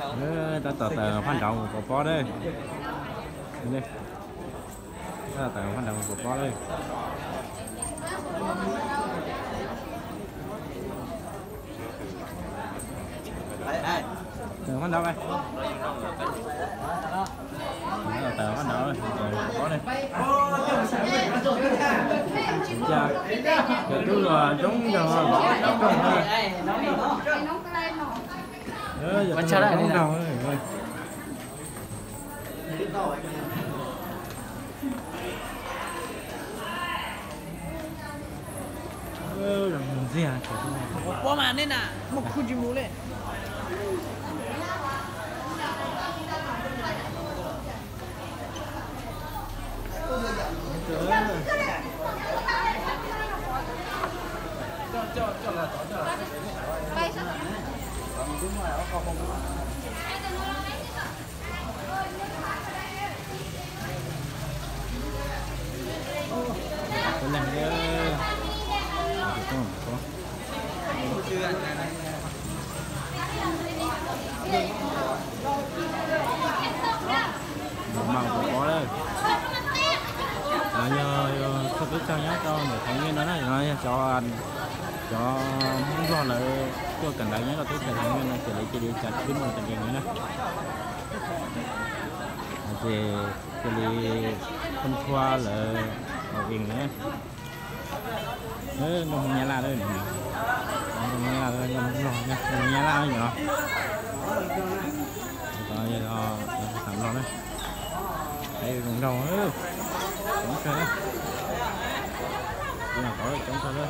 Tab tom tawm phab nrauv mus pov pob lawm. Tab tom tawm phab nrauv mus pov pob lawm. Tawm phab nrauv, tawm phab nrauv, pov pob lawm. Cas cov tub los zoo yog los rooj na. Yog tub los zoo nraug. Ntxiag, pov pob mas nej na, muaj khub tsis mus li. Kuv leeg li. Mas pov pob lawm. Yog txhua teb chaws nyob rau ntawm Thái Nguyên no na, no yog cov, cov Hmoob Nplog lawv tuaj kawm ntawv nyob rau teb chaws Thái Nguyên no ces lawv cia li tsav khwb no tag nkees li na. Ces cia li thoob thuab lawv hauv ees na. Nrog Hmoob Nyab Laj, Hmoob Nyab Laj, Hmoob Nyab Laj no. Xam Loj na. Zoo nraug, coob kawg na. Coob kawg na.